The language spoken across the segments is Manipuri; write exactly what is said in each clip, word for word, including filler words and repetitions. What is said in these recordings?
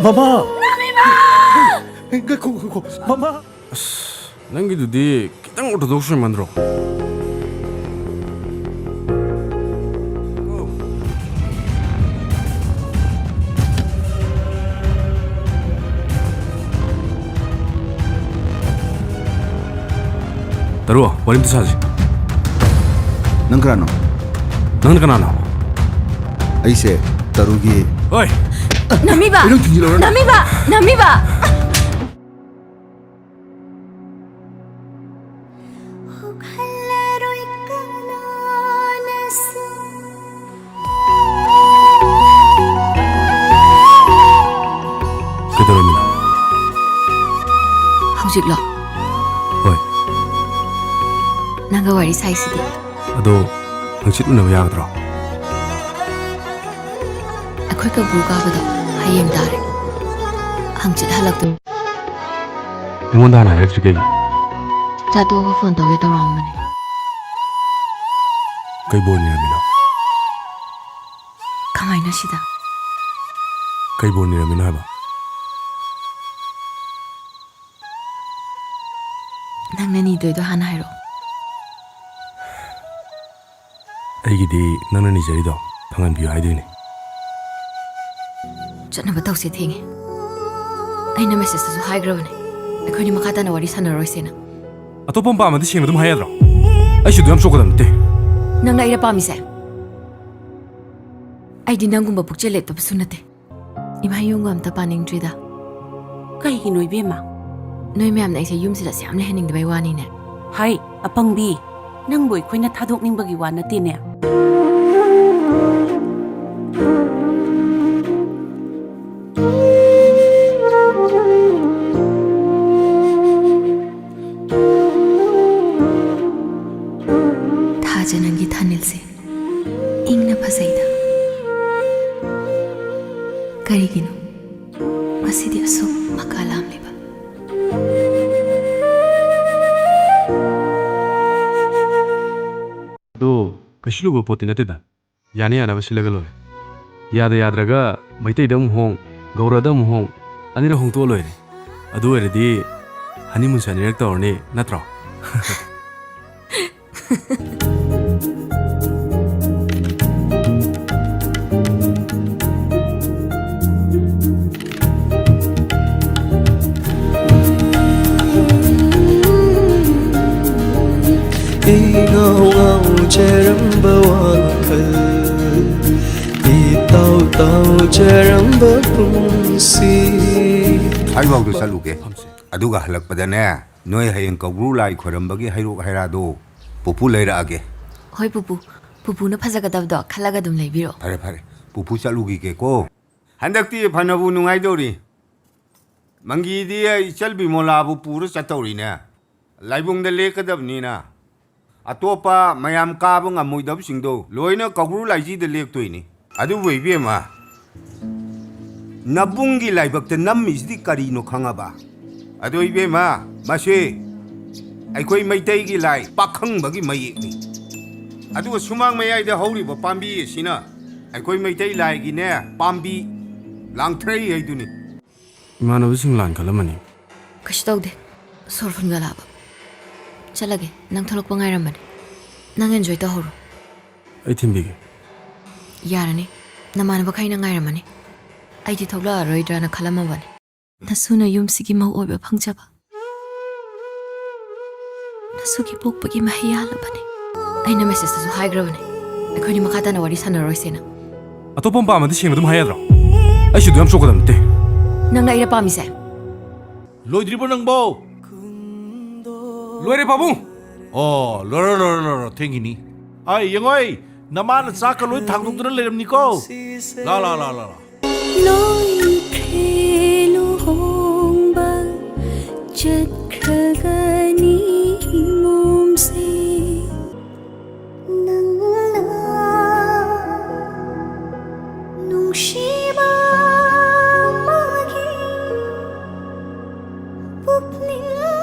ꯃꯃꯥ! ꯉꯥꯏꯈꯣ, ꯉꯥꯏꯈꯣ, ꯃꯃꯥ! ꯑꯁ, ꯅꯪꯒꯤꯗꯨꯗꯤ ꯈꯤꯇꯪ orthodox ꯑꯣꯏꯃꯟꯗ꯭ꯔꯣ? ꯇꯔꯨ, ꯋꯥꯔꯤ ꯑꯝꯇ ꯁꯥꯁꯤ꯫ ꯅꯪ ꯀꯅꯥꯅꯣ? ꯅꯪꯅ ꯀꯅꯥꯅꯣ? ꯑꯩꯁꯦ ꯇꯔꯨꯒꯤ ꯍꯣꯏ! ꯅꯝꯃꯤꯕ! ꯀꯩꯅꯣ ꯊꯤꯡꯖꯤꯜꯂꯛꯑꯣ ꯅꯪ? ꯅꯝꯃꯤꯕ! ꯅꯝꯃꯤꯕ! ꯀꯩꯗꯧꯔꯝꯃꯤꯅꯣ? ꯍꯧꯖꯤꯛꯂꯣ? ꯍꯣꯏ꯫ ꯅꯪꯒ ꯋꯥꯔꯤ ꯁꯥꯏꯁꯤꯗꯤ꯫ ꯑꯗꯣ ꯍꯪꯆꯤꯠ ꯎꯅꯕ ꯌꯥꯒꯗ꯭ꯔꯣ? ꯑꯩꯈꯣꯏ ꯀꯕ꯭ꯔꯨ ꯀꯥꯕꯗꯣ ꯍꯌꯦꯡ ꯇꯥꯔꯦ꯫ ꯍꯪꯆꯤꯠ ꯍꯜꯂꯛꯇꯣꯏ꯫ ꯑꯩꯉꯣꯟꯗ ꯍꯥꯟꯅ ꯍꯥꯏꯔꯛꯇ꯭ꯔꯤ ꯀꯩꯒꯤ? ꯆꯥ ꯇꯣꯛꯑꯒ phone ꯇꯧꯒꯦ ꯇꯧꯔꯛꯑꯝꯕꯅꯦ꯫ ꯀꯩ ꯕꯣꯔ ꯅꯤꯔꯝꯃꯤꯅꯣ? ꯀꯃꯥꯏꯅ ꯁꯤꯗ? ꯀꯩ ꯕꯣꯔ ꯅꯤꯔꯝꯃꯤꯅꯣ ꯍꯥꯏꯕ? ꯅꯪꯅ ꯅꯤꯗꯣꯏꯗꯣ ꯍꯥꯟꯅ ꯍꯥꯏꯔꯛꯑꯣ꯫ ꯑꯩꯒꯤꯗꯤ ꯅꯪꯅ ꯅꯤꯖꯔꯤꯗꯣ ꯐꯪꯍꯟꯕꯤꯌꯨ ꯍꯥꯏꯗꯣꯏꯅꯦ꯫ ꯆꯠꯅꯕ ꯇꯧꯁꯦ, ꯊꯦꯡꯉꯦ꯫ ꯑꯩꯅ message ꯇꯁꯨ ꯍꯥꯏꯈ꯭ꯔꯕꯅꯦ, ꯑꯩꯈꯣꯏꯅꯤ ꯃꯈꯥ ꯇꯥꯅ ꯋꯥꯔꯤ ꯁꯥꯟꯅꯔꯣꯏꯁꯦꯅ꯫ ꯑꯇꯣꯞꯄ ꯑꯃ ꯄꯥꯝꯃꯗꯤ ꯁꯦꯡꯅ ꯑꯗꯨꯝ ꯍꯥꯏ ꯌꯥꯗ꯭ꯔꯣ? ꯑꯩꯁꯨ ꯑꯗꯨ ꯌꯥꯝ ꯆꯣꯛꯀꯗꯕ ꯅꯠꯇꯦ꯫ ꯅꯪꯅ ꯑꯩꯔ ꯄꯥꯝꯃꯤꯁꯦ? ꯑꯩꯗꯤ ꯅꯪꯒꯨꯝꯕ ꯄꯨꯛꯆꯦꯜ ꯂꯦꯞꯇꯕꯁꯨ ꯅꯠꯇꯦ꯫ ꯏꯃꯥ ꯌꯣꯡꯒ ꯑꯝꯇ ꯄꯥꯅꯤꯡꯗ꯭ꯔꯤꯗ꯫ ꯀꯩꯒꯤꯅꯣ ꯏꯕꯦꯝꯃ? ꯅꯣꯏ ꯃꯌꯥꯝꯅ ꯑꯩꯁꯦ ꯌꯨꯝꯁꯤꯗ ꯁꯨꯛꯌꯥꯝ ꯂꯩꯍꯟꯅꯤꯡꯗꯕꯩ ꯋꯥꯅꯤꯅꯦ꯫ ꯍꯩ, ꯑꯄꯪꯕꯤ! ꯅꯪꯕꯨ ꯑꯩꯈꯣꯏꯅ ꯊꯥꯗꯣꯛꯅꯤꯡꯕꯒꯤ ꯋꯥ ꯅꯠꯇꯦꯅꯦ꯫ ꯊꯥꯖ, ꯅꯪꯒꯤ ꯊꯥꯅꯤꯜꯁꯦ ꯏꯪꯅ ꯐꯖꯩꯗ꯫ ꯀꯔꯤꯒꯤꯅꯣ ꯉꯁꯤꯗꯤ ꯑꯁꯨꯛ ꯃꯀꯥ ꯂꯥꯝꯂꯤꯕ? ꯑꯗꯣ ꯀꯩꯁꯨ ꯂꯨꯕ ꯄꯣꯠꯇꯤ ꯅꯠꯇꯦꯗ꯫ ꯌꯥꯅ ꯌꯥꯅꯕ ꯁꯤꯜꯂꯒ ꯂꯣꯏꯔꯦ꯫ ꯌꯥꯗ ꯌꯥꯗ꯭ꯔꯒ ꯃꯩꯇꯩꯗ ꯑꯃꯨꯛ ꯍꯣꯡ, ꯒꯧꯔꯗ ꯑꯃꯨꯛ ꯍꯣꯡ, ꯑꯅꯤꯔꯛ ꯍꯣꯡꯇꯣꯛꯑ ꯂꯣꯏꯔꯦ꯫ ꯑꯗꯨ ꯑꯣꯏꯔꯗꯤ ꯍꯅꯤꯃꯨꯟꯁꯨ ꯑꯅꯤꯔꯛ ꯇꯧꯔꯅꯤ, ꯅꯠꯇ꯭ꯔꯣ? ꯏꯉꯥꯎ ꯉꯥꯎꯖꯔꯝꯕ ꯋꯥꯈꯜ, ꯏꯇꯥꯎ ꯇꯥꯎꯖꯔꯝꯕ ꯄꯨꯟꯁꯤ꯫ ꯁ꯭ꯋꯥꯏꯐꯥꯎꯗ ꯆꯠꯂꯨꯒꯦ꯫ ꯑꯗꯨꯒ ꯍꯜꯂꯛꯄꯗꯅꯦ, ꯅꯣꯏ ꯍꯌꯦꯡ ꯀꯧꯕ꯭ꯔꯨ ꯂꯥꯏ ꯈꯣꯏꯔꯝꯕꯒꯤ ꯍꯩꯔꯣꯛ ꯍꯩꯔꯥꯗꯣ ꯄꯨꯄꯨ ꯂꯩꯔꯛꯑꯒꯦ꯫ ꯍꯣꯏ ꯄꯨꯄꯨ, ꯄꯨꯄꯨꯅ ꯐꯖꯒꯗꯕꯗꯣ ꯈꯜꯂꯒ ꯑꯗꯨꯝ ꯂꯩꯕꯤꯔꯣ꯫ ꯐꯔꯦ, ꯐꯔꯦ, ꯄꯨꯄꯨ ꯆꯠꯂꯨꯈꯤꯒꯦꯀꯣ꯫ ꯍꯟꯗꯛꯇꯤ ꯐꯅꯕꯨ ꯅꯨꯡꯉꯥꯏꯗꯧꯔꯤ꯫ ꯃꯪꯒꯤꯗꯤ ꯏꯆꯜ ꯕꯤꯃꯣꯂꯥꯕꯨ ꯄꯨꯔ ꯆꯠꯇꯧꯔꯤꯅꯦ꯫ ꯂꯥꯏꯕꯨꯡꯗ ꯂꯦꯛꯀꯗꯕꯅꯤꯅ꯫ ꯑꯇꯣꯞꯄ ꯃꯌꯥꯝ ꯀꯥꯕ ꯉꯝꯃꯣꯏꯗꯕꯁꯤꯡꯗꯣ ꯂꯣꯏꯅ ꯀꯧꯕ꯭ꯔꯨ ꯂꯥꯏꯖꯤꯗ ꯂꯦꯛꯇꯣꯏꯅꯤ꯫ ꯑꯗꯨꯕꯨ ꯏꯕꯦꯝꯃ, ꯅꯕꯨꯡꯒꯤ ꯂꯥꯏꯕꯛꯇ ꯅꯝꯃꯤꯁꯤꯗꯤ ꯀꯔꯤꯅꯣ ꯈꯪꯉꯕ? ꯑꯗꯣ ꯏꯕꯦꯝꯃ, ꯃꯁꯤ ꯑꯩꯈꯣꯏ ꯃꯩꯇꯩꯒꯤ ꯂꯥꯏ ꯄꯥꯈꯪꯕꯒꯤ ꯃꯌꯦꯛꯅꯤ꯫ ꯑꯗꯨꯒ ꯁꯨꯃꯥꯡ ꯃꯌꯥꯏꯗ ꯍꯧꯔꯤꯕ ꯄꯥꯝꯕꯤ ꯑꯁꯤꯅ ꯑꯩꯈꯣꯏ ꯃꯩꯇꯩ ꯂꯥꯏꯒꯤꯅꯦ, ꯄꯥꯝꯕꯤ ꯂꯥꯡꯊ꯭ꯔꯩ ꯍꯥꯏꯗꯨꯅꯤ꯫ ꯏꯃꯥꯟꯅꯕꯁꯤꯡ ꯂꯥꯟ ꯈꯜꯂꯝꯃꯅꯤ꯫ ꯀꯩꯁꯨ ꯇꯧꯗꯦ꯫ ꯁꯣꯔ ꯐꯨꯟꯒꯠꯂꯛꯑꯕ꯫ ꯆꯠꯂꯒꯦ꯫ ꯅꯪ ꯊꯣꯛꯂꯛꯄ ꯉꯥꯏꯔꯝꯕꯅꯦ꯫ ꯅꯪ enjoy ꯇꯧꯍꯧꯔꯣ꯫ ꯑꯩ ꯊꯤꯟꯕꯤꯒꯦ꯫ ꯌꯥꯔꯅꯤ꯫ ꯅꯃꯥꯟꯅꯕꯈꯩꯅ ꯉꯥꯏꯔꯝꯃꯅꯤ꯫ ꯑꯩꯗꯤ ꯊꯣꯛꯂꯛꯑꯔꯣꯏꯗ꯭ꯔꯥꯅ ꯈꯜꯂꯝꯃꯕꯅꯦ꯫ ꯅꯁꯨꯅ ꯌꯨꯝꯁꯤꯒꯤ ꯃꯧ ꯑꯣꯏꯕ ꯐꯪꯖꯕ꯫ ꯅꯁꯨꯒꯤ ꯄꯣꯛꯄꯒꯤ ꯃꯍꯩ ꯌꯥꯜꯂꯕꯅꯤ꯫ ꯑꯩꯅ message ꯇꯁꯨ ꯍꯥꯏꯈ꯭ꯔꯕꯅꯦ, ꯑꯩꯈꯣꯏꯅꯤ ꯃꯈꯥ ꯇꯥꯅ ꯋꯥꯔꯤ ꯁꯥꯟꯅꯔꯣꯏꯁꯦꯅ꯫ ꯑꯇꯣꯞꯄ ꯑꯃ ꯄꯥꯝꯃꯗꯤ ꯁꯦꯡꯅ ꯑꯗꯨꯝ ꯍꯥꯏ ꯌꯥꯗ꯭ꯔꯣ? ꯑꯩꯁꯨ ꯑꯗꯨ ꯌꯥꯝ ꯆꯣꯛꯀꯗꯕ ꯅꯠꯇꯦ꯫ ꯅꯪꯅ ꯑꯩꯔ ꯄꯥꯝꯃꯤꯁꯦ? ꯂꯣꯏꯗ꯭ꯔꯤꯕꯣ ꯅꯪꯕꯣ? ꯂꯣꯏꯔꯦ ꯄꯥꯕꯨꯡ꯫ ꯑꯣ, ꯂꯣꯏꯔꯣ, ꯂꯣꯏꯔꯣ, ꯂꯣꯏꯔꯣ, ꯊꯦꯡꯈꯤꯅꯤ꯫ ꯑꯩ ꯌꯦꯡꯉꯣꯏ, ꯅꯃꯥꯅ ꯆꯥꯛꯀ ꯂꯣꯏ ꯊꯥꯡꯗꯣꯛꯇꯨꯅ ꯂꯩꯔꯝꯅꯤꯀꯣ꯫ ꯂꯥ, ꯂꯥ, ꯂꯥ, ꯂꯥ, ꯂꯥ꯫ ꯂꯣꯏꯈ꯭ꯔꯦ ꯂꯨꯍꯣꯡꯕ ꯆꯠꯈ꯭ꯔꯒꯅꯤ ꯏꯃꯣꯝꯁꯦ꯫ ꯅꯪꯅ ꯅꯨꯡꯁꯤꯕ ꯑꯃꯒꯤ ꯄꯨꯛꯅꯤꯡꯕꯨ꯫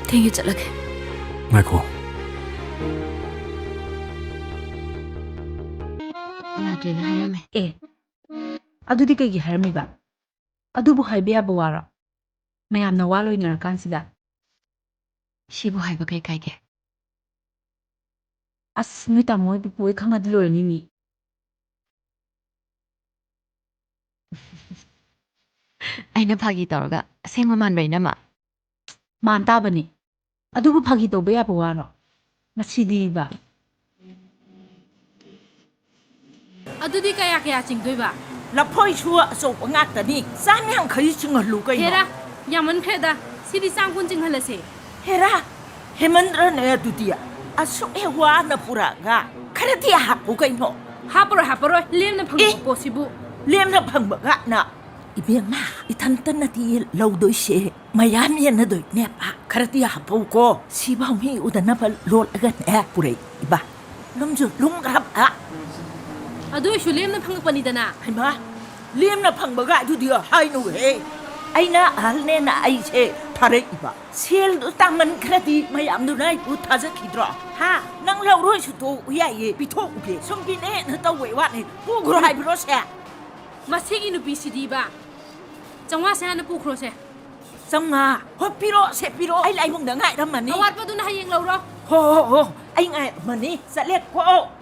ꯊꯦꯡꯉꯦ, ꯆꯠꯂꯒꯦ꯫ ꯉꯥꯏꯈꯣ꯫ ꯂꯥꯛꯇ꯭ꯔꯦꯅ ꯍꯥꯏꯔꯝꯃꯦ꯫ ꯑꯦ, ꯑꯗꯨꯗꯤ ꯀꯩꯒꯤ ꯍꯥꯏꯔꯝꯃꯤꯕ? ꯑꯗꯨꯕꯨ ꯍꯥꯏꯕ ꯌꯥꯕ ꯋꯥꯔꯣ? ꯃꯌꯥꯝꯅ ꯋꯥ ꯂꯣꯏꯅꯔꯀꯥꯟꯁꯤꯗ꯫ ꯁꯤꯕꯨ ꯍꯥꯏꯕ ꯀꯩ ꯀꯥꯏꯒꯦ? ꯑꯁ, ꯅꯣꯏ ꯇꯥꯃꯣ ꯍꯣꯏ ꯄꯨꯄꯨ ꯍꯣꯏ ꯈꯪꯉꯗꯤ ꯂꯣꯏꯔꯅꯤ ꯃꯤ꯫ ꯑꯩꯅ ꯐꯥꯒꯤ ꯇꯧꯔꯒ ꯑꯁꯦꯡꯕ ꯃꯥꯟꯕ, ꯏꯅꯝꯃ꯫ ꯃꯥꯟ ꯇꯥꯕꯅꯤ꯫ ꯑꯗꯨꯕꯨ ꯐꯥꯒꯤ ꯇꯧꯕ ꯌꯥꯕ ꯋꯥꯔꯣ? ꯉꯁꯤꯗꯤꯕ꯫ ꯑꯗꯨꯗꯤ ꯀꯌꯥ ꯀꯌꯥ ꯆꯤꯡꯗꯣꯏꯕ? ꯂꯐꯣꯏꯁꯨ ꯑꯆꯧꯕ ꯉꯥꯛꯇꯅꯤ꯫ ꯆꯥꯝ ꯌꯥꯡꯈꯩ ꯆꯤꯡꯍꯜꯂꯨ ꯀꯩꯅꯣ꯫ ꯍꯦꯔꯥ, ꯌꯥꯝꯃꯟꯈ꯭ꯔꯦꯗ꯫ ꯁꯤꯗꯤ ꯆꯥꯝ ꯀꯨꯟ ꯆꯤꯡꯍꯜꯂꯁꯦ꯫ ꯍꯦꯔꯥ, ꯍꯦꯃꯟꯗ꯭ꯔꯅꯦ ꯑꯗꯨꯗꯤ? ꯑꯁꯨꯛ ꯍꯦꯛ ꯋꯥꯅ ꯄꯨꯔꯛꯑꯒ ꯈꯔꯗꯤ ꯍꯥꯞꯄꯨ ꯀꯩꯅꯣ꯫ ꯍꯥꯄꯔꯣꯏ, ꯍꯥꯄꯔꯣꯏ꯫ ꯂꯦꯝꯅ ꯐꯪꯕ ꯑꯦ! ꯄꯣꯠꯁꯤꯕꯨ꯫ ꯂꯦꯝꯅ ꯐꯪꯕ ꯒꯥꯏꯅ? ꯏꯕꯦꯝꯃ, ꯏꯊꯟꯇ ꯅꯠꯇꯤꯌꯦ ꯂꯧꯗꯣꯏꯁꯦ꯫ ꯃꯌꯥꯝ ꯌꯦꯟꯅꯗꯣꯏꯅꯦꯕ꯫ ꯈꯔꯗꯤ ꯍꯥꯞꯄꯧꯀꯣ꯫ ꯁꯤꯐꯥꯎ ꯃꯤ ꯎꯗꯅꯕ ꯂꯣꯠꯂꯒꯅꯦ ꯄꯨꯔꯛꯏꯕ꯫ ꯂꯨꯝꯁꯨ ꯂꯨꯝꯈ꯭ꯔꯕ꯫ ꯑꯗꯨ ꯑꯣꯏꯁꯨ ꯂꯦꯝꯅ ꯐꯪꯉꯛꯄꯅꯤꯗꯅ꯫ ꯍꯩꯃꯥ, ꯂꯦꯝꯅ ꯐꯪꯕꯒ ꯑꯗꯨꯗꯤ ꯍꯥꯏꯅꯨꯍꯦ꯫ ꯑꯩꯅ ꯑꯍꯜꯅꯦꯅ ꯑꯩꯁꯦ ꯊꯥꯔꯛꯏꯕ꯫ ꯁꯦꯜꯗꯨ ꯇꯥꯃꯟꯈ꯭ꯔꯗꯤ ꯃꯌꯥꯝꯗꯨꯅ ꯑꯩꯕꯨ ꯊꯥꯖꯈꯤꯗ꯭ꯔꯣ? ꯍꯥ? ꯅꯪ ꯂꯧꯔꯣꯏꯁꯨ ꯇꯣꯛꯎ ꯌꯥꯏꯌꯦ, ꯄꯤꯊꯣꯛꯎꯒꯦ꯫ ꯁꯨꯝ ꯄꯤꯅꯦꯅ ꯇꯧꯕꯩ ꯋꯥꯅꯤ꯫ ꯄꯨꯈ꯭ꯔꯣ ꯍꯥꯏꯕ꯭ꯔꯣ ꯁꯦ? ꯃꯁꯤꯒꯤ ꯅꯨꯄꯤꯁꯤꯗꯤꯕ꯫ ꯆꯥꯝꯃꯉꯥꯁꯦ ꯍꯥꯟꯅ ꯄꯨꯈ꯭ꯔꯣꯁꯦ꯫ ꯆꯥꯝꯃꯉꯥ? ꯍꯣ, ꯄꯤꯔꯛꯑꯣꯁꯦ, ꯄꯤꯔꯛꯑꯣ꯫ ꯑꯩ ꯂꯥꯏꯕꯨꯡꯗ ꯉꯥꯏꯔꯝꯃꯅꯤ꯫ ꯑꯋꯥꯠꯄꯗꯨꯅ ꯍꯌꯦꯡ ꯂꯧꯔꯣ꯫ ꯍꯣ, ꯍꯣ, ꯍꯣ, ꯑꯩ ꯉꯥꯏꯔꯝꯃꯅꯤ꯫ ꯆꯠꯂꯦꯀꯣ꯫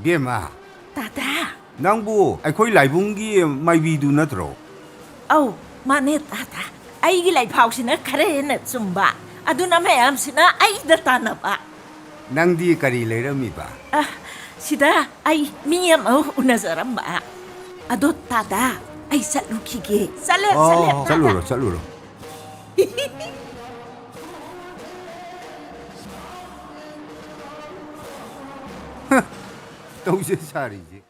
ꯕꯦꯝꯃ꯫ ꯇꯥꯇꯥ꯫ ꯅꯪꯕꯨ ꯑꯩꯈꯣꯏ ꯂꯥꯏꯕꯨꯡꯒꯤ ꯃꯥꯏꯕꯤꯗꯨ ꯅꯠꯇ꯭ꯔꯣ? ꯑꯧ, ꯃꯥꯅꯦ ꯇꯥꯇꯥ꯫ ꯑꯩꯒꯤ ꯂꯥꯏꯐꯥꯎꯁꯤꯅ ꯈꯔ ꯍꯦꯟꯅ ꯆꯨꯝꯕ, ꯑꯗꯨꯅ ꯃꯌꯥꯝꯁꯤꯅ ꯑꯩꯗ ꯇꯥꯟꯅꯕ꯫ ꯅꯪꯗꯤ ꯀꯔꯤ ꯂꯩꯔꯝꯃꯤꯕ? ꯑ, ꯁꯤꯗ ꯑꯩ ꯃꯤ ꯑꯃ ꯎꯅꯖꯔꯝꯕ꯫ ꯑꯗꯣ ꯇꯥꯇꯥ, ꯑꯩ ꯆꯠꯂꯨꯈꯤꯒꯦ꯫ ꯆꯠꯂꯦ, ꯑꯣ, ꯆꯠꯂꯦ, ꯇꯥꯇꯥ꯫ ꯆꯠꯂꯨꯔꯣ, ꯆꯠꯂꯨꯔꯣ꯫ ꯇꯧꯁꯦ ꯁꯥꯔꯤꯁꯦ꯫